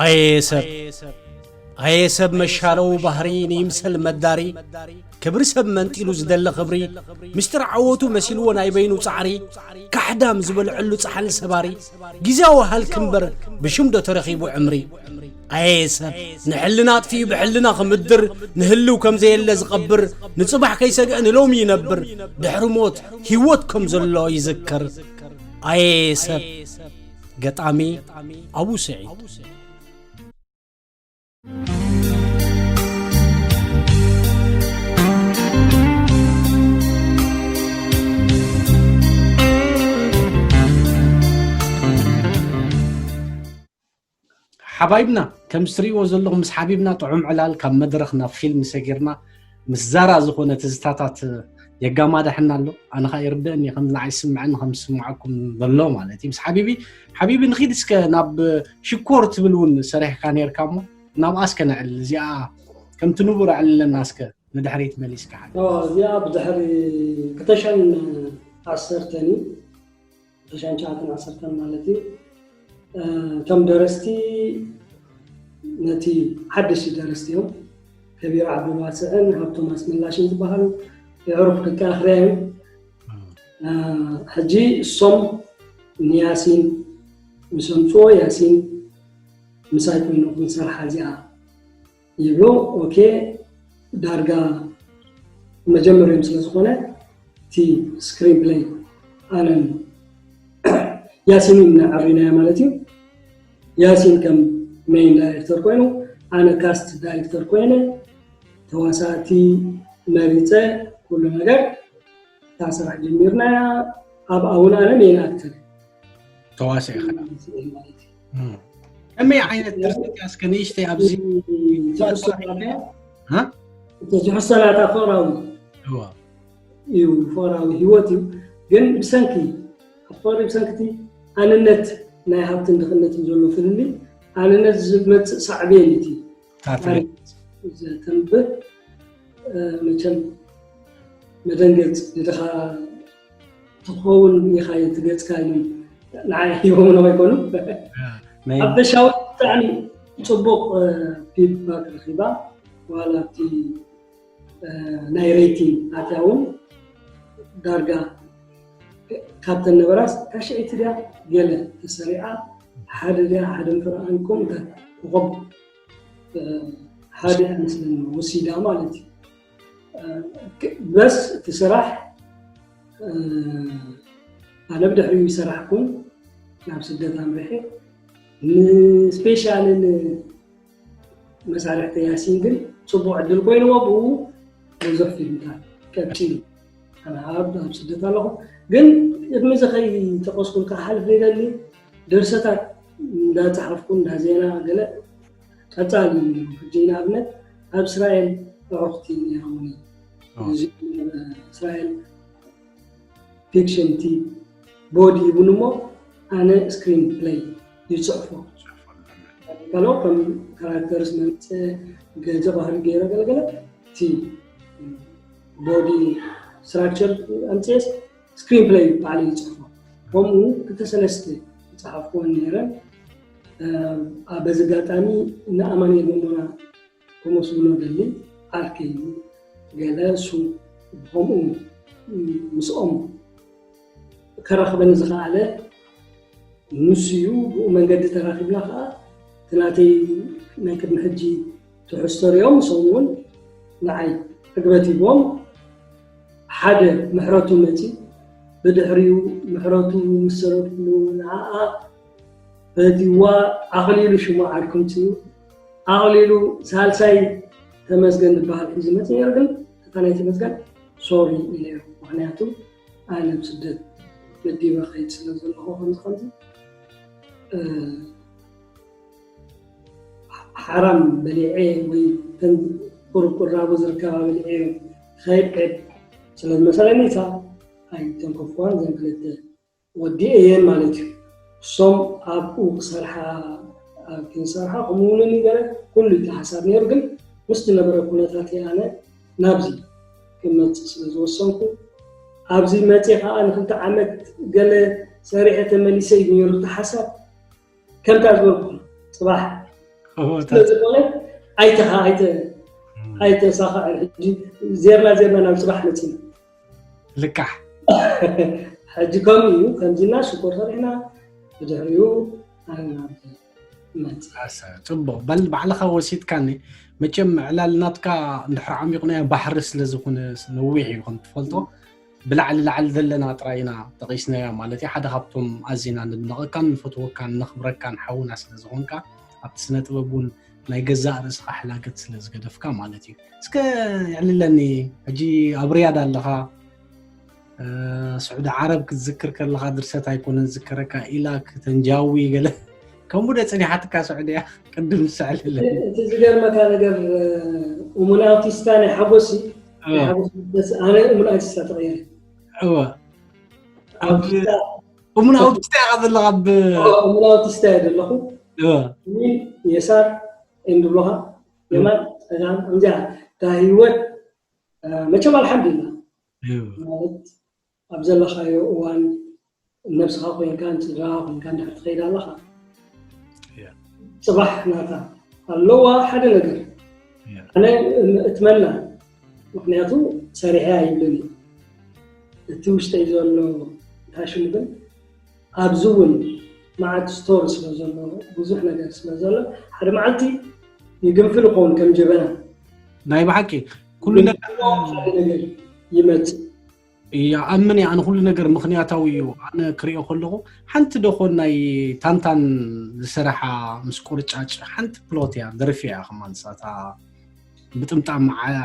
ኣየ ሰብ ኣየ ሰብ መሻረዊ ባህሪ ንይምሰል መዳሪ ክብሪ ሰብ መንጢሉ ዝደለ ክብሪ ምስጢር ዓወቱ መሲልዎ ናይ በይኑ ጻዕሪ ካሕዳም ዝበልዐሉ ጻሕሊ ሰባሪ ግዜያዊ ሃልኪ እምበር ብሽም ዶ ተረኺቡ ዕምሪ ኣየ ሰብ ንሕልና ኣጥፊኡ ብሕልና ክምድር ንህልው ከም ዘየለ ዝቐብር ንጽባሕ ከይሰግአ ንሎሚ ይነብር ድሕሪ ሞት ህይወት ከም ዘሎ ይዝክር ኣየ ሰብ ገጣሚ ኣቡ ስዒድ ሓባይብና ከም ዝትሪእዎ ዘለኹም ምስ ሓቢብና ጥዑም ዕላል ካብ መድረኽ ናብ ፊልም ሰጊርና ምስ ዛራ ዝኾነ ትዝታታት የጋማዳሕና ኣሎ ኣነ ኸዓ ይርደእኒ ከም ንዓይ ዝስምዐኒ ከም ዝስምዓኩም ዘሎ ማለት እዩ ምስ ሓቢቢ ሓቢቢ ንኺድ እስከ ናብ ሽኮር ትብል እውን ሰሪሕካ ነርካ እሞ ናብኣ እስከ ነዕልል እዚኣ ከምቲ ንቡር ኣዕልለና እስከ ንድሕሪት መሊስካ ሓደ እዚኣ ብድሕሪ ክተሸን ዓሰርተን እዩ ተሻን ሸዓተን ዓሰርተን ማለት እዩ እቶም ደረስቲ ነቲ ሓደሽቲ ደረስቲ እዮም ከቢር ዓብዱልዋስዕን ሃብቶም ኣስመላሽን ዝበሃሉ የዕሩኽ ደቂ ኣኽርያ እዮም ሕጂ እሶም ንያሲን ምስ ኣምፅዎ ያሲን ምሳይ ኮይኑ ክንሰርሓ እዚኣ ይብሉ ኦኬ ዳርጋ መጀመርዮም ስለ ዝኾነ እቲ screenplay ኣነን ያሲንን ነዐሪናዮ ማለት እዩ ያሲን ከም main director ኮይኑ ኣነ cast director ኮይነ ተዋሳእቲ መሪፀ ኩሉ ነገር እታ ስራሕ ጀሚርናያ ኣብኣ እውን ኣነ main actor ተዋሳኢ ከመይ ዓይነት ድርሰት እያ እስከ ንእሽተይ ኣብዚ ትሕሶ ናታ ፍቕራዊ እዩ ፍቕራዊ ህይወት እዩ ግን ብሰንኪ ኣብ ፍቕሪ ብሰንኪ እቲ ኣንነት ናይ ሃብትን ድኽነትን ዘሎ ፍልልይ ኣንነት ዝመፅእ ሳዕቤን እቲ ዘተንብህ መቸም መደንገፅ ንድኻ ትኸውን ኢኻ ትገፅካ ኢሎም ንዓይ ሂቦምና ኣይኮኑ ሓፈሻዊ ብጣዕሚ ፅቡቕ ፊድባክ ረኪባ ዋላ ኣብቲ ናይ ሬቲንግ ኣትያ እውን ዳርጋ ካብተን ነበራስ ታሽዐይቲ ድያ ገለ ተሰሪዓ ሓደ ድያ ሓደ ምፍርኣን ከምኡታት ኮኸብ ሓደ መስለኒ ወሲዳ ማለት እዩ በስ እቲ ስራሕ ኣነ ብድሕሪኡ ይሰራሕኩን ናብ ስደት ኣምሪሐ ንስፔሻልን መሳርሕቲ ያሲን ግን ፅቡቅ ዕድል ኮይንዎ ብኡ ብዙሕ ፊልምታት ቀፂሉ ኣነ ኣብ ኣብ ስደት ኣለኹ ግን ቅድሚ እዚ ከይጠቀስኩልካ ሓልፍ ይደሊ ድርሰታት እንዳፀሓፍኩ እንዳዜና ገለ ቀፃሊ ሕጂ ንኣብነት ኣብ እስራኤል ኣዕሩኽቲ ነይሮምኒ እስራኤል ፊክሽን ቲ ቦዲ ይብሉ እሞ ኣነ ስክሪን ፕለይ ይፅሕፎ ከሎ ከም ካራክተርስ መምፀ ገጸ ባህሪ ገይረ ገለገለ እቲ ቦዲ ስትራክቸር ኣምፅኤስ ስክሪን ፕለይ ባዕሉ ይፅሕፎ ከምኡ ክልተ ሰለስተ ዝፀሓፍኩወን ነይረን በዚ ኣጋጣሚ ንኣማኑኤል መሞና ከመስግኖ ደሊ ዓርከይ እዩ ገለ እሱ ከምኡ ምስኦም ከራኽበኒ ዝኸኣለ ንሱ እዩ ብኡ መንገዲ ተራኺብና ከዓ እቲ ናተይ ናይ ቅድሚ ሕጂ ትሕዝቶ ሪኦም ንሶም እውን ንዓይ ዕግበት ሂቦም ሓደ ምሕረቱ መፂ ብድሕሪኡ ምሕረቱ ምስ ሰረትሉ ንዓኣ ፈትይዋ ኣኽሊሉ ሽሙ ዓርኩ ምፅኡ ኣቕሊሉ ሳልሳይ ተመስገን ዝበሃል ሒዙ መፅእ ነይሩ ግን እታ ናይ ተመስገን ሶሪ ኢለዮ ምክንያቱ ኣነ ብስደት መዲበ ከይድ ስለ ዘለኹ ከምዚ ከምዚ ሓራም በሊዐ ወይ ተን ቁርቁራቡ ዝርከባ በሊዐ ከይድ ዕድ ስለ ዝመሰለኒ እታ ኣይተንከፍኳን ዘን ክልተ ወዲኤየን ማለት እዩ። እሶም ኣብኡ ክሰርሓ ክንሰርሓ ከምኡ እውን ገለ ኩሉ እቲ ሓሳብ ነይሩ፣ ግን ምስ ዝነበረ ኩነታት ኣነ ናብዚ ክመፅእ ስለ ዝወሰንኩ ኣብዚ መፅየ ከዓ ንክልተ ዓመት ገለ ሰሪሐ ተመሊሰ እዩ ነይሩ እቲ ሓሳብ። ከምታ ዝበልኩም ፅባሕ ስለዝኾነ ኣይተኻ ኣይተ ኣይተሳኻዕር። ሕጂ ዜርና ዜርና ናብ ፅባሕ መፂና። ልካሕ ሕጂ ከምኡ እዩ። ከምዚና ሽኮር ሰሪሕና ብድሕሪኡ ኣናብ መፅ ኣሰ ጽቡቕ በል ባዕልኻ ወሲድካኒ። መቸም ዕላል ናትካ እንድሕር ዓሚቑናዮ ባሕሪ ስለ ዝኾነ ነዊሕ እዩ ከም ትፈልጦ። ብላዕሊ ላዕሊ ዘለና ጥራይ ኢና ጠቒስናዮ ማለት እዩ። ሓደ ካብቶም ኣዚና ንድነቐካን ንፈትወካን ነኽብረካን ሓውና ስለ ዝኾንካ ኣብቲ ስነ ጥበብ እውን ናይ ገዛእ ርእስኻ ሕላገት ስለ ዝገደፍካ ማለት እዩ። እስከ የዕልለኒ ሕጂ ኣብ ሪያድ ኣለኻ፣ ስዑዲ ዓረብ ክትዝክር ከለኻ ድርሰት ኣይኮነን ዝከረካ ኢላ ክተንጃዊ ገለ ከምኡ ደ ጽኒሓትካ ስዑዲ እያ ቅድም ዝሰዕልለ እቲ ዝገርመካ ነገር እሙን ኣውቲስታ ናይ ሓጎሲ ናይ ሓጎሲ ኣነ እሙን ኣውቲስታ ተቐይረ እወ እሙን ኣውቲስታ ኢኻ ዘለኻ ብ እሙን ኣውቲስታ እየ ዘለኹ የሳር እንድብሎኻ የማን ጸጋም እንዚኣ እታ ህይወት መቸም ኣልሓምዱሊላ ማለት ኣብ ዘለኻዮ እዋን ነብስኻ ኮይንካ ንስድራኻ ኮይንካ እንድሕር ትኸይድ ኣለኻ ፅባሕ ናታ ኣለዋ ሓደ ነገር ኣነ እትመና ምክንያቱ ሰሪሐ ኣይብልን እቲ ውሽጠይ ዘሎ እንታይ ሽሙ ግን ኣብዚ እውን መዓት ስቶሪ ስለ ዘሎ ብዙሕ ነገር ስለ ዘሎ ሓደ መዓልቲ ይግንፍል ይኸውን ከም ጀበና ናይ ብሓቂ ኩሉ ነገር ነገር ይመፅእ ይኣምን እየ ኣነ ኩሉ ነገር ምክንያታዊ እዩ ኣነ ክሪኦ ከለኹ ሓንቲ ደኾን ናይ ታንታን ዝሰረሓ ምስ ቁርጫጭ ሓንቲ ፕሎት እያ ደርፊ እያ ከማን ሳታ ብጥምጣም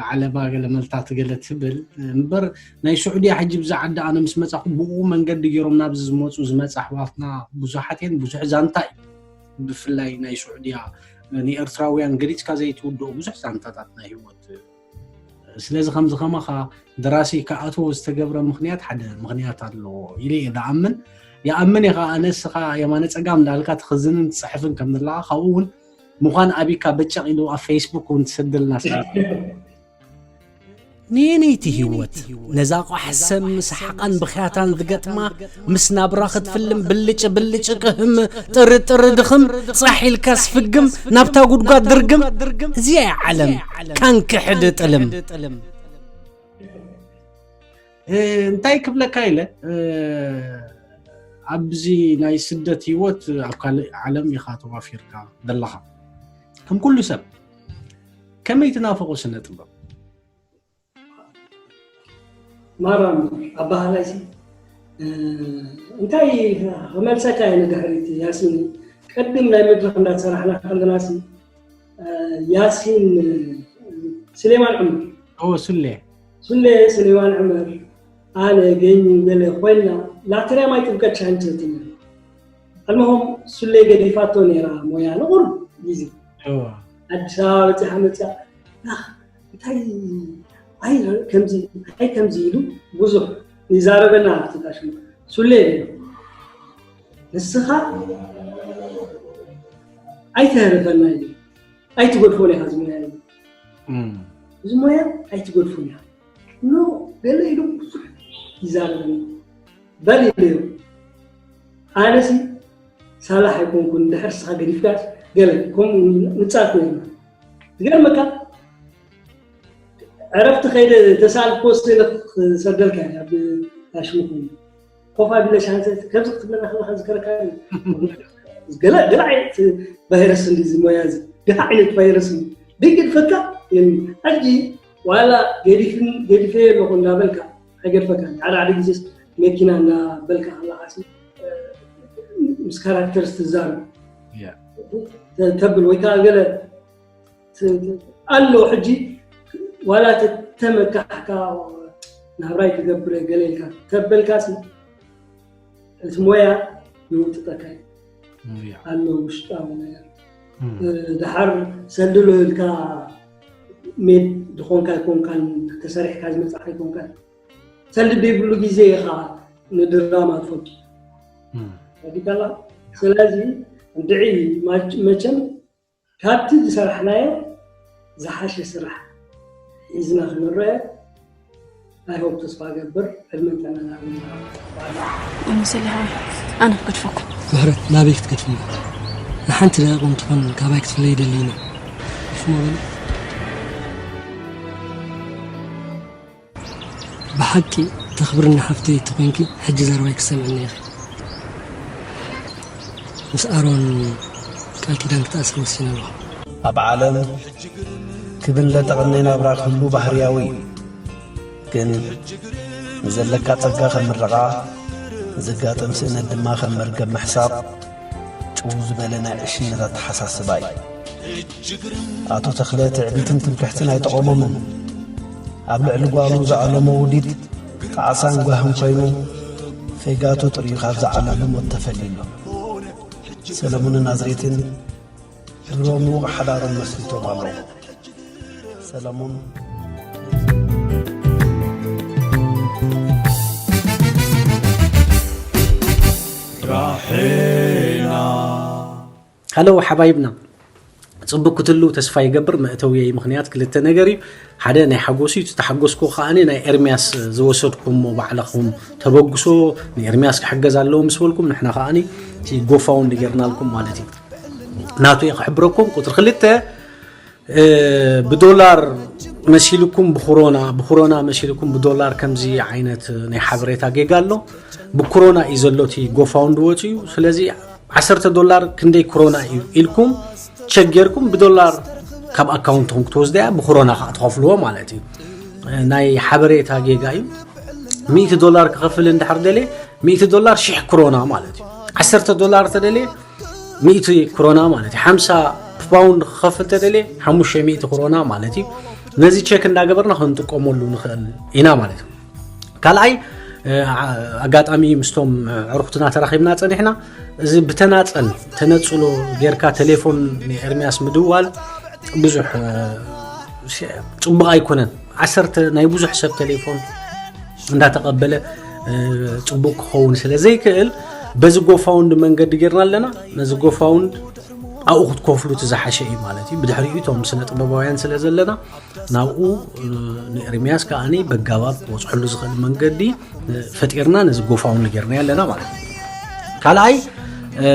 ዓለባ ገለ መልታት ገለ ትብል እምበር ናይ ስዑድያ ሕጂ ብዛ ዓዲ ኣነ ምስ መፃኹ ብኡ መንገዲ ገይሮም ናብዚ ዝመፁ ዝመፃ ኣሕዋትና ብዙሓት እየን ብዙሕ ዛንታ እዩ ብፍላይ ናይ ስዑድያ ንኤርትራውያን ገሊፅካ ዘይትውድኦ ብዙሕ ዛንታታት ናይ ህይወት ስለዚ ከምዚ ከማኻ ደራሲ ክኣትዎ ዝተገብረ ምክንያት ሓደ ምክንያት ኣለዎ ኢለ እየ ዝኣምን ይኣምን እየ ከዓ ኣነ እስኻ የማነ ፀጋም እንዳልካ ትኽዝንን ትፅሕፍን ከም ዘለካ ካብኡ እውን ምዃን ኣቢካ በጨቕ ኢሉ ኣብ ፌስቡክ እውን ትሰደልና ስለ ንየነይቲ ህይወት ነዛ ቋሕ ሰብ ምስ ሓቓን ብኽያታን ዝገጥማ ምስ ናብራ ክትፍልም ብልጭ ብልጭ ቅህም ጥርጥር ድኽም ጻሕ ኢልካ ስፍግም ናብታ ጉድጓድ ድርግም እዚኣ እያ ዓለም ካንክሕዲ ጥልም እንታይ ክብለካ ኢለ ኣብዚ ናይ ስደት ህይወት ኣብ ካልእ ዓለም ኢኻ ተዋፊርካ ዘለኻ ከም ኩሉ ሰብ ከመይ ትናፍቆ ስነ ጥበብ ማራ ኣባህላይሲ እንታይ ክመልሰካ እየ ንድሕሪት ያሲን ቅድም ናይ መድረክ እንዳተሰራሕና ከለና ሲ ያሲን ስሌማን ዕምር ኦ ስሌ ስሌ ስሌማን ዕምር ኣነ ገኝ ገለ ኮይና ላተርያ ማይ ጥምቀት ሻንቸት ኣለሆም ስሌ ገዲፋቶ ነራ ሞያ ንቁር ግዜ ኣዲስ ኣበባ በፂሓ መፅያ እንታይ ኣይ ከምዚ ኣይ ከምዚ ኢሉ ብዙሕ ይዛረበና ኣብቲ ዳሽን ሱሌ ንስኻ ኣይተህርፈና እዩ ኣይትገድፎን ኢኻ ዝሞያ እዩ እዚ ሞያ ኣይትገድፎን ኢኻ ኖ ገለ ኢሉ ብዙሕ ይዛረበኒ በል ኢለዮ ኣነሲ ሳላሕ ኣይኮንኩን ድሕር ስኻ ገዲፍካ ገለ ከምኡ ንጻት ነርና ዝገርመካ ዕረፍቲ ከይደ ተሳል ፖስት ኢለ ክሰደልካ እየ ኣብ ታሽሙ ኮይኑ ኮፍ ኣቢለ ሻንሰ ከምዚ ክትብለና ከለካ ዝከረካ ገለ ገለ ዓይነት ቫይረስ እንዲ እዚ ሞያ እዚ ገለ ዓይነት ቫይረስ እንዲ ደይገድፈካ ሕጂ ዋላ ገዲፍን ገዲፈ ኣለኹ እንዳበልካ ኣይገድፈካ ሓደ ሓደ ግዜ መኪና እንዳበልካ ከለካ ምስ ካራክተርስ ትዛረብ ተብል ወይ ከዓ ገለ ኣሎ ሕጂ ዋላ ተመካሕካ ናብራይ ክገብረ ገለ ኢልካ ተበልካ እቲ ሞያ ይውጥጠካ ኣሎ ውሽጣዊ ነገር ድሓር ሰልዲ ልህልካ ሜድ ዝኾንካ ኣይኮንካን ተሰሪሕካ ዝመፅእካ ኣይኮንካን ሰልዲ ዘይብሉ ግዜ ኢኻ ንድራማ ትፈልጡ ረዲካላ ስለዚ እንድዒ መቸም ካብቲ ዝሰራሕናዮ ዝሓሸ ስራሕ ሒዝና ክንረአ ኣይሆብ ተስፋ ገብር ዕድመን ጥዕናን ሃበና። ምስሊ ሃወይ ኣነ ክገድፈኩም። ምሕረት ናበይ ክትገድፍና? ንሓንቲ ደቂቕ እንትኾን ካባይ ክትፍለይ ይደሊ ኢና። ሽሞ በሉ። ብሓቂ ተኽብርኒ ሓፍተይ ተኾይንኪ፣ ሕጂ ዘረባይ ክትሰምዕኒ ኢኺ። ምስ ኣሮን ቃል ኪዳን ክትኣስሪ ወሲነ ኣለኹ። ኣብ ዓለም ክብን ለጠቕኒ ናብራ ክህሉ ባህርያዊ እዩ። ግን ንዘለካ ጸጋ ከም ምረቓ፣ ንዘጋጥም ስእነት ድማ ከም መርገም ምሕሳብ ጭው ዝበለ ናይ ዕሽነት ኣተሓሳስባ እዩ። ኣቶ ተኽለ ትዕቢትን ትምክሕትን ኣይጠቐሞምን። ኣብ ልዕሊ ጓሉ ዝኣለሞ ውዲት ጣዕሳን ጓህን ኮይኑ፣ ፌጋቱ ጥርዩ ካብዛ ዓለም ብሞት ተፈልዩ ኣሎ። ሰለሙንን ናዝሬትን ድሮ ምዉቕ ሓዳሮም መስሪቶም ኣለዉ። ሰለሙን። ሃለው ሓባይብና፣ ጽቡቅ ክትህልው ተስፋ ይገብር። መእተውየይ ምኽንያት ክልተ ነገር እዩ። ሓደ ናይ ሓጎስ እዩ። እቲ ተሓጎስኩ ከኣ ናይ ኤርሚያስ ዝወሰድኩሞ ባዕልኹም ተበግሶ፣ ንኤርሚያስ ክሕገዝ ኣለዎ ምስ በልኩም፣ ንሕና ከኣ እቲ ጎፋውንድ ጌርናልኩም ማለት እዩ። ናቱ እየ ክሕብረኩም። ቁጽሪ ክልተ፣ እ፣ ብዶላር መሲልኩም ብኩሮና፣ ብኩሮና መሲልኩም ብዶላር ከምዚ ዓይነት ናይ ሓበሬታ ጌጋ ኣሎ። ብኩሮና እዩ ዘሎ እቲ ጎፋውንድ ወጺኡ። ስለዚ ዓሰርተ ዶላር ክንደይ ክሮና እዩ ኢልኩም ቸክ ጌርኩም ብዶላር ካብ ኣካውንትኹም ክትወስዱ እያ፣ ብክሮና ከዓ ትኸፍልዎ ማለት እዩ። ናይ ሓበሬታ ጌጋ እዩ። ሚእቲ ዶላር ክኸፍል እንድሕር ደልየ፣ ሚእቲ ዶላር ሽሕ ክሮና ማለት እዩ። ዓሰርተ ዶላር ተደልየ፣ ሚእቲ ክሮና ማለት እዩ። ሓምሳ ፓውንድ ክኸፍል ተደልየ፣ ሓሙሽተ ሚእቲ ክሮና ማለት እዩ። ነዚ ቸክ እንዳገበርና ክንጥቀመሉ ንኽእል ኢና ማለት እዩ። ካልኣይ፣ እ፣ ዓ-፣ ኣጋጣሚ ምስቶም፣ እ፣ ዕሩኽትና ተራኺብና ጸኒሕና። እዚ ብተናጸል ተነጽሎ ጌርካ ቴሌፎን ንኤርሚያስ ምድዋል ብዙሕ፣ እ፣ ሲ-፣ ጽቡቕ ኣይኮነን። ዓሰርተ ናይ ብዙሕ ሰብ ቴሌፎን እንዳተቐበለ፣ እ፣ ጽቡቕ ክኸውን ስለ ዘይክእል በዚ ጎፋውንድ መንገዲ ጌርና ኣለና። ነዚ ጎፋውንድ ኣብኡ ክትከፍሉ እቲ ዝሓሸ እዩ ማለት እዩ። ብድሕሪኡ እቶም ስነ ጥበባውያን ስለ ዘለና ናብኡ፣ እ፣ ንኤርሚያስ ከኣኒ በጋባብ ክበጽሐሉ ዝኽእል መንገዲ፣ እ፣ ፈጢርና ነዚ ጎፋውንድ ጌርና ኣለና ማለት እዩ። ካልኣይ፣ እ፣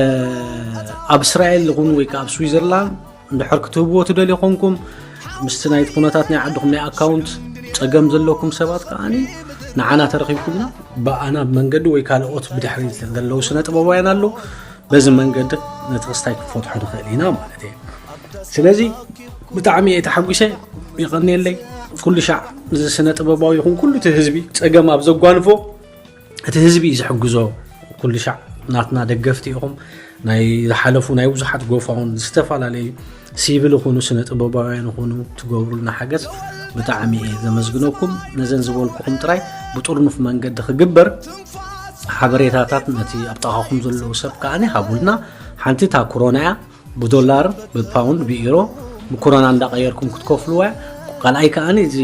ኣብ እስራኤል ይኹን ወይ ከኣ ኣብ ስዊዘርላንድ እንድሕር ክትህብዎ ትደልዩ ኮንኩም፣ ምስቲ ናይቲ ኩነታት ናይ ዓድኹም ናይ ኣካውንት ጸገም ዘለኩም ሰባት ከኣኒ ንዓና ተረኺብኩምና፣ ብኣና መንገዲ ወይ ካልኦት ብድሕሪት ዘለዉ ስነ ጥበባውያን ኣለዉ። በዚ መንገዲ ነቲ ክስታይ ክንፈትሖ ንኽእል ኢና ማለት እየ። ስለዚ ብጣዕሚ እየ ተሓጒሰ፣ የቐንየለይ። ኩሉ ሻዕ እዚ ስነ ጥበባዊ ይኹን ኩሉ እቲ ህዝቢ ጸገም ኣብ ዘጓንፎ እቲ ህዝቢ እዩ ዝሕግዞ። ኩሉ ሻዕ ናትና ደገፍቲ ኢኹም። ናይ ዝሓለፉ ናይ ብዙሓት ጎፋውን ዝተፈላለዩ ሲቪል ይኹኑ ስነ ጥበባውያን ይኹኑ ትገብሩልና ሓገዝ ብጣዕሚ እየ ዘመስግነኩም። ነዘን ዝበልኩኹም ጥራይ ብጥርኑፍ መንገዲ ክግበር ሓበሬታታት ነቲ ኣብ ጥቓኹም ዘለዉ ሰብ ከኣ ሃቡልና። ሓንቲ እታ ክሮና እያ፣ ብዶላር፣ ብፓውንድ፣ ብኢሮ፣ ብኮሮና እንዳቐየርኩም ክትከፍልዋ እያ። ካልኣይ ከኣ እዚ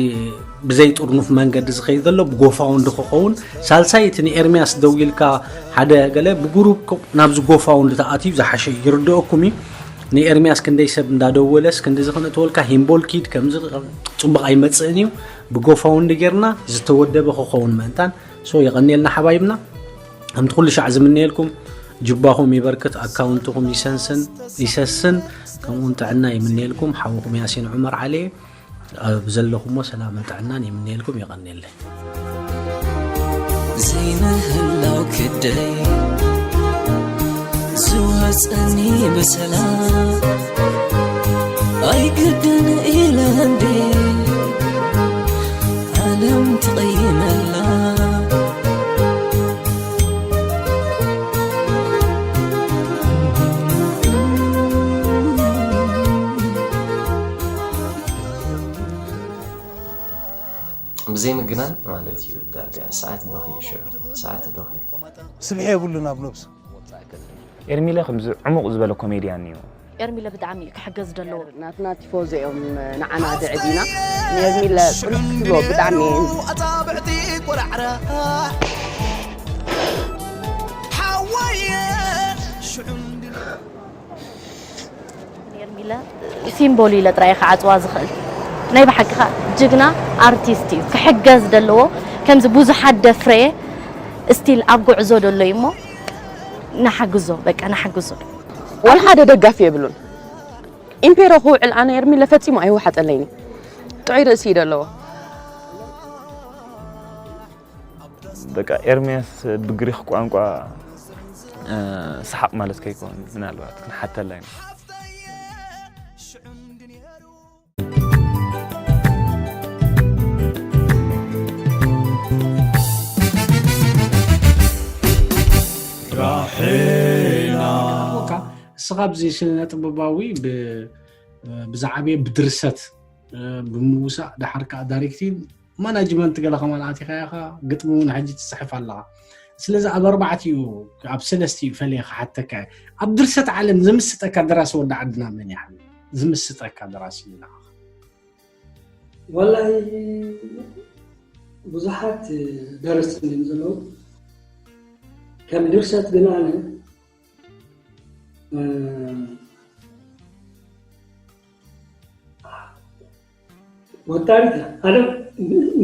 ብዘይ ጥርኑፍ መንገዲ ዝኸይድ ዘሎ ብጎፋውንድ ክኸውን። ሳልሳይ እቲ ንኤርሚያስ ደዊልካ ሓደ ገለ ብጉሩብ ኮ-፣ ናብዚ ጎፋውንድ ተኣትዩ ዝሓሸ እዩ። ይርድኦኩም እዩ። ንኤርሚያስ ክንደይ ሰብ እንዳደወለስ ክንዲ ዝኽንእትወልካ ሂምቦል ኪድ ከምዚ ጽቡቕ ኣይመጽእን እዩ። ብጎፋውንድ ጌርና ዝተወደበ ክኸውን ምእንታን። ሶ የቐንየልና ሓባይብና። ከምቲ ኩሉ ሻዕ ዝምነየልኩም ጅባኹም ይበርክት፣ ኣካውንትኹም ይሰንስን ይሰስን፣ ከምኡውን ጥዕና ይምነየልኩም። ሓውኹም ያሲን ዑመር ዓሊ እየ። ኣብ ዘለኹሞ ሰላምን ጥዕናን ይምነየልኩም። የቐንየለይ። ዘይምህላው ክደይ ዝወፀኒ ብሰላም ኣይግድን ኢለ እንዴ ዓለም ትቕይመላ። ብዘይ ምግናን ማለት እዩ። ዳርጋ ሰዓት በኺ ሽዑ ሰዓት በኺ ስብሒ የብሉን ኣብ ነብሱ። ኤርሚለ ከምዚ ዕሙቕ ዝበለ ኮሜድያን እዩ። ኤርሚለ ብጣዕሚ እዩ ክሕገዝ ዘለዎ። ናትና ቲፎዞ እዮም ንዓና ድዕድና። ንኤርሚለ ቁልሕ ክትብሎ ብጣዕሚ እየ። ኣጻብዕቲ ቆራዕራ ሓወየ ሽዑ እንድና ኤርሚለ ሲምቦል ኢለ ጥራይ ክዓጽዋ ዝኽእል ናይ ብሓቂ ኸኣ ጅግና ኣርቲስት እዩ ክሕገዝ ዘለዎ ከምዚ ብዙሓት ደፍረየ ስቲል ኣብ ጉዕዞ ደሎ እዩ እሞ ንሓግዞ በቃ ንሓግዞ። ዋላ ሓደ ደጋፊ የብሉን። ኢምፔሮ ክውዕል ኣነ ኤርሚለ ፈጺሙ ኣይወሓጠለይን። ጥዑይ ርእሲ እዩ ዘለዎ። በቃ ኤርሚያስ ብግሪክ ቋንቋ ሰሓቕ ማለት ከይኮን ምናልባት ክንሓተላ ኢና። እስኻ ብዚ ስነ ጥበባዊ ብዝዓበየ ብድርሰት ብምውሳእ ደሓር ከዓ ዳይሬክቲንግ ማናጅመንት ገለ ከማን ኣቲኻ ኢኻ ግጥሚ እውን ሕጂ ትፅሕፍ ኣለኻ። ስለዚ ኣብ ኣርባዕቲኡ ኣብ ሰለስቲኡ ፈለየ ክሓተካ እየ። ኣብ ድርሰት ዓለም ዝምስጠካ ደራሲ ወዲ ዓድና መን ይሓሉ? ዝምስጠካ ደራሲ ንዓኻ? ወላሂ ብዙሓት ደረስቲ እዮም ዘለዉ። ከም ድርሰት ግን ኣነ ወጣሪት ኣነ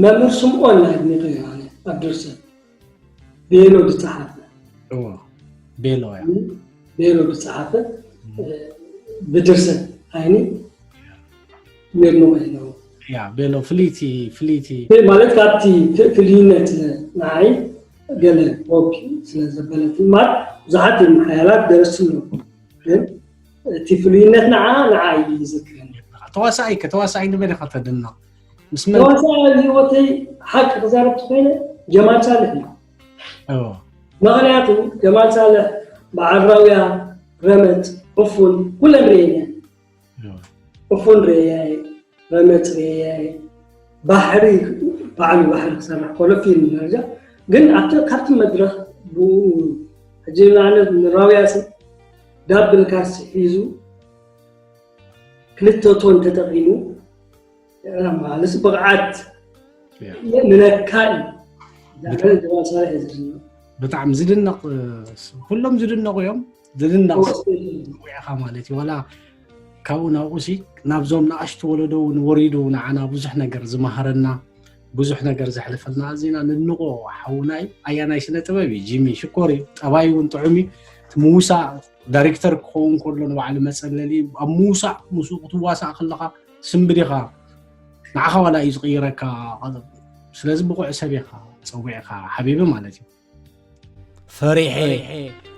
መምህር ስምኦን ኣድኒቐዮ ኣነ ኣብ ድርሰት ቤሎ ዝፀሓፈ እዎ ቤሎ እያ ቤሎ ዝፀሓፈ ብድርሰት ዓይኒ የድንቖ ኣለዉ። ያ ቤሎ ፍልይቲ ፍልይቲ ማለት ካብቲ ፍልይነት ንዓይ ገለ ኦኬ ስለ ዘበለትኒ ማለት ብዙሓት እዮም ሓያላት ደረስቲ ኣለዉ ግን እቲ ፍሉይነት ንዓ ንዓ እዩ ዝዝክረኒ። ተዋሳኣይ ከ ተዋሳኣይ ንመን ኢኻ ተድንቕ? ምስ መን ተዋሳኣይ ኣብ ህይወተይ ሓቂ ክዛረብ ተኮይነ ጀማል ሳልሕ እዩ። እዎ ምኽንያቱ ጀማል ሳልሕ በዓል ራውያ፣ ረመፅ፣ ዕፉን ኩለን ርእየን እየን። ዕፉን ርእየ፣ ረመፅ ርእየ፣ ባሕሪ ባዕሉ ባሕሪ ክሰርሕ ከሎ ፊልም ደረጃ ግን ኣብቲ ካብቲ መድረኽ ብኡ ሕጂ ንኣብነት ንራውያ ሲ ዳብል ካርስ ሒዙ ክልተ ቶን ተጠቒሙ ማለት ብቕዓት የእምነካ እዩ። ዛዕባ ጀማል ሳልሕ እዩ ዝድነቕ። ብጣዕሚ ዝድነቕ ኩሎም ዝድነቑ እዮም። ዝድነቕ ውዕኻ ማለት እዩ። ዋላ ካብኡ ናብኡ ሲ ናብዞም ንኣሽቱ ወለዶ እውን ወሪዱ ንዓና ብዙሕ ነገር ዝመሃረና ብዙሕ ነገር ዘሕለፈልና ኣዚና ንድንቆ ሓውና እዩ። ኣያናይ ስነ ጥበብ እዩ ጂሚ ሽኮር እዩ። ጠባይ እውን ጥዑም እዩ። እቲ ምውሳእ ዳይሬክተር ክኸውን ከሎ ንባዕሉ መፀለሊ እዩ። ኣብ ምውሳእ ምስኡ ክትዋሳእ ከለኻ ስምብድ ኢኻ ንዓኻ ዋላ እዩ ዝቕይረካ። ስለዚ ብቑዕ ሰብ ኢኻ ፀዊዕካ ሓቢቢ ማለት እዩ። ፈሪሐ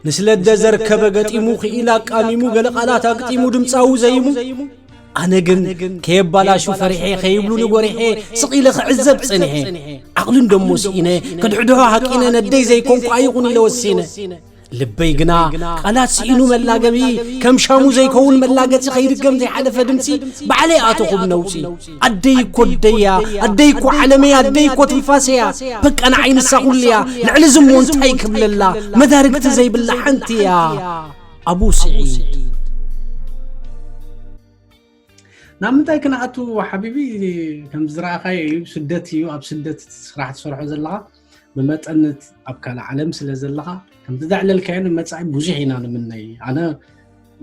ንስለደ ዘርከበ ገጢሙ ክኢላ ኣቃሚሙ ገለ ቃላት ኣግጢሙ ድምፃዊ ዘይሙ ኣነ ግን ከየባላሹ ፈሪሐ ከይብሉኒ ጎሪሐ ስቕ ኢለ ክዕዘብ ፀኒሐ ዓቕሊ እንደሞ ስኢነ ከድሕድሖ ሃቂነ ነደይ ዘይኮንኩ ኣይኹን ኢለ ወሲነ ልበይ ግና ቃላት ስኢኑ መላገቢ ከም ሻሙ ዘይከውን መላገፂ ከይድገም ዘይሓለፈ ድምፂ ባዕለይ ኣተኹ ብነውፂ ኣደይ እኮ ኣደያ ኣደይ እኮ ዓለመይ ኣደይ እኮ ትንፋሰያ በቃ ንዓይ ንሳ ኩሉያ ልዕሊ ዝሞ እንታይ ክብለላ መዳርግቲ ዘይብላ ሓንቲ እያ ኣቡ ስዒድ ናብ ምንታይ ክንኣቱ ሓቢቢ ከም ዝረኣኻዮ እዩ ስደት እዩ ኣብ ስደት ስራሕ ትሰርሖ ዘለኻ ብመጠን ኣብ ካልእ ዓለም ስለ ዘለኻ ከምቲ ዘዕለልካዮ ንመጻኢ ብዙሕ ኢና ንምነይ ኣነ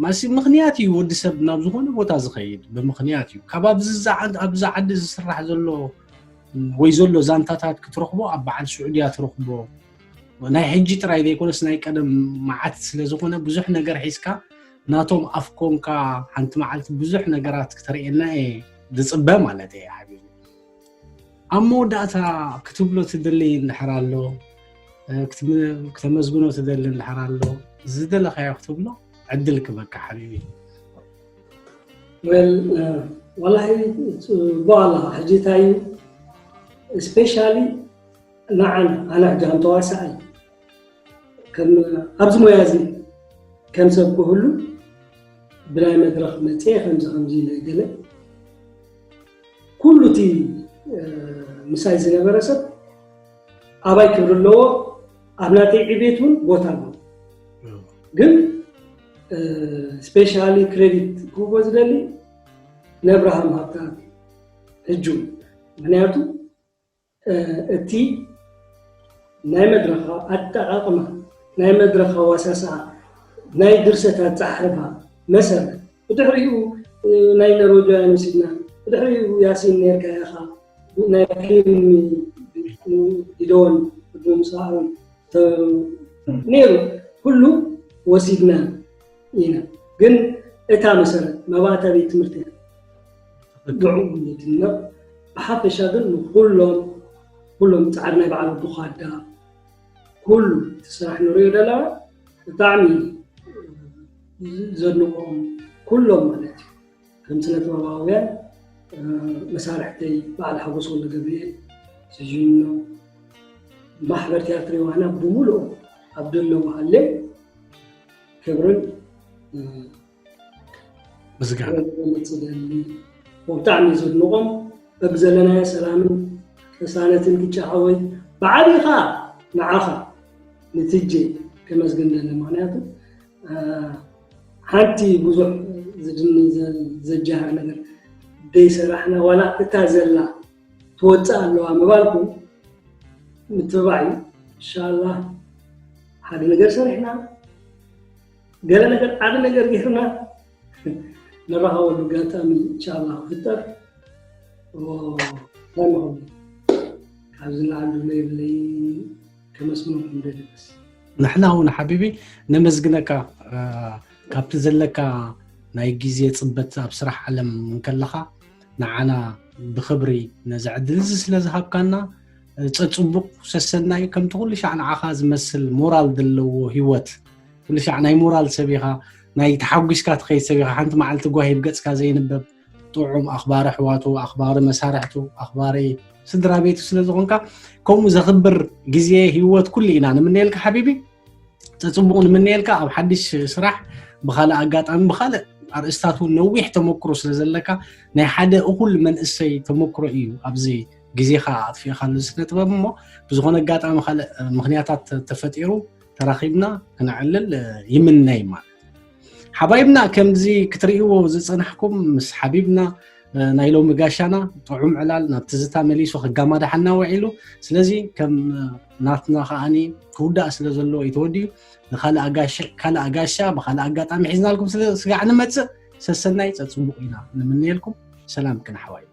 ማሲ ምኽንያት እዩ ወዲ ሰብ ናብ ዝኾነ ቦታ ዝኸይድ ብምኽንያት እዩ ካብ ኣብዚ ዓዲ ዝስራሕ ዘሎ ወይ ዘሎ ዛንታታት ክትረኽቦ ኣብ በዓል ስዑድያ ትረኽቦ ናይ ሕጂ ጥራይ ዘይኮነስ ናይ ቀደም መዓት ስለ ዝኾነ ብዙሕ ነገር ሒዝካ ናቶም ኣፍ ኮንካ ሓንቲ መዓልቲ ብዙሕ ነገራት ክተርእየና እየ ዝፅበ ማለት እየ ሓቢቢ ኣብ መወዳእታ ክትብሎ ትደሊ እንድሕር ኣሎ ክተመስግኖ ትደሊ እንድሕር ኣሎ ዝደለካዮ ክትብሎ ዕድል ክበካ ሓቢቢ ወል ወላሂ ፅቡቅ ኣለካ ሕጂ እንታይ እዩ ስፔሻሊ ንዓና ኣነ ሕጂ ከም ተዋሳኣይ ከም ኣብዚ ሞያ እዚ ከም ሰብ ክህሉ ብናይ መድረክ መፅየ ከምዚ ከምዚ ኢለ ገለ ኩሉ እቲ ምሳይ ዝነበረ ሰብ ኣባይ ክብሪ ኣለዎ ኣብ ናተይ ዕቤት እውን ቦታ ኣለዎ ግን ስፔሻሊ ክሬዲት ክህቦ ዝደሊ ነብርሃም ሃብታ ህጁ ምክንያቱ እቲ ናይ መድረኻ ኣጠቓቕማ ናይ መድረኻ ዋሳስኣ ናይ ድርሰት ኣፀሓሕፋ መሰረት ብድሕሪኡ ናይ ነሮጃውያን ወሲድና ብድሕሪኡ ያሲን ነርካ ኢኻ ናይ ፊልም ኢዶን ቅድሚ ምስኣሮም ነይሩ ኩሉ ወሲድና ኢና ግን እታ መሰረት መባእታ ቤት ትምህርቲ እያ። ብዕኡ ነድንቕ። ብሓፈሻ ግን ንኩሎም ኩሎም ፃዕሪ ናይ በዓል ወዲ ኳዳ ኩሉ እቲ ስራሕ ንሪኦ ዘለና ብጣዕሚ ዘድንቆም ኩሎም ማለት እዩ። ከም ስነ ጥበባውያን መሳርሕተይ በዓል ሓጎስ ወልደ ገብርኤል፣ ስጅኖ፣ ማሕበር ቲያትር ዮሃና ብምሉኦም ኣብ ደለዎ ሃለ ክብርን ምስጋና ክገልፅ ደሊ። ብጣዕሚ ዘድንቆም በብዘለናዮ ሰላምን ቅሳነትን ክጫሃወይ ብዓቢኻ ንዓኻ ንትጄ ከመስግን ደሊ። ምክንያቱ ሓንቲ ብዙሕ ዘጃህር ነገር ደይሰራሕና ዋላ እታ ዘላ ትወፅእ ኣለዋ ምባልኩም ምትብባዕ እዩ። እንሻላ ሓደ ነገር ሰሪሕና ገለ ነገር ዓቢ ነገር ጌርና ንራኸበሉ ኣጋጣሚ እንሻላ ክፍጠር። ካብዚ ንላዕሊ ዝብሎ የብለይ። ከመስግነኩም ደሊ። በስ ንሕና እውን ሓቢቢ ነመስግነካ። ካብቲ ዘለካ ናይ ግዜ ፅበት ኣብ ስራሕ ዓለም እንከለኻ ንዓና ብክብሪ ነዚ ዕድል እዚ ስለ ዝሃብካና ፀፅቡቕ ሰሰናይ። ከምቲ ኩሉ ሻዕ ንዓኻ ዝመስል ሞራል ዘለዎ ህይወት፣ ኩሉ ሻዕ ናይ ሞራል ሰብ ኢኻ። ናይ ተሓጒስካ ትኸይድ ሰብ ኢኻ። ሓንቲ መዓልቲ ጓሂ ብገፅካ ዘይንበብ ጥዑም ኣኽባሪ ኣሕዋቱ፣ ኣኽባሪ መሳርሕቱ፣ ኣኽባሪ ስድራ ቤቱ ስለ ዝኾንካ ከምኡ ዘኽብር ግዜ ህይወት ኩሉ ኢና ንምነየልካ ሓቢቢ። ፀፅቡቕ ንምነየልካ ኣብ ሓድሽ ስራሕ ብኻልእ ኣጋጣሚ ብኻልእ ኣርእስታት እውን ነዊሕ ተመክሮ ስለ ዘለካ ናይ ሓደ እኹል መንእሰይ ተመክሮ እዩ ኣብዚ ግዜኻ ኣጥፊእካሉ ስነ ጥበብ። እሞ ብዝኾነ ኣጋጣሚ ካልእ ምኽንያታት ተፈጢሩ ተራኺብና ክነዕልል ይምነይ ማለት። ሓባይብና ከምዚ ክትርእይዎ ዝፀናሕኩም ምስ ሓቢብና ናይ ሎሚ ጋሻና ጥዑም ዕላል ናብ ትዝታ መሊሱ ክጋማዳሓና ውዒሉ። ስለዚ ከም ናትና ከዓኒ ክውዳእ ስለ ዘለዎ እዩ ተወዲኡ። ንካልእ ኣጋሻ ካልእ ኣጋሻ ብካልእ ኣጋጣሚ ሒዝናልኩም ስለ ስጋዕ ንመፅእ ሰሰናይ ፀፅቡቕ ኢና ንምንየልኩም። ሰላም ክን ሓዋይ።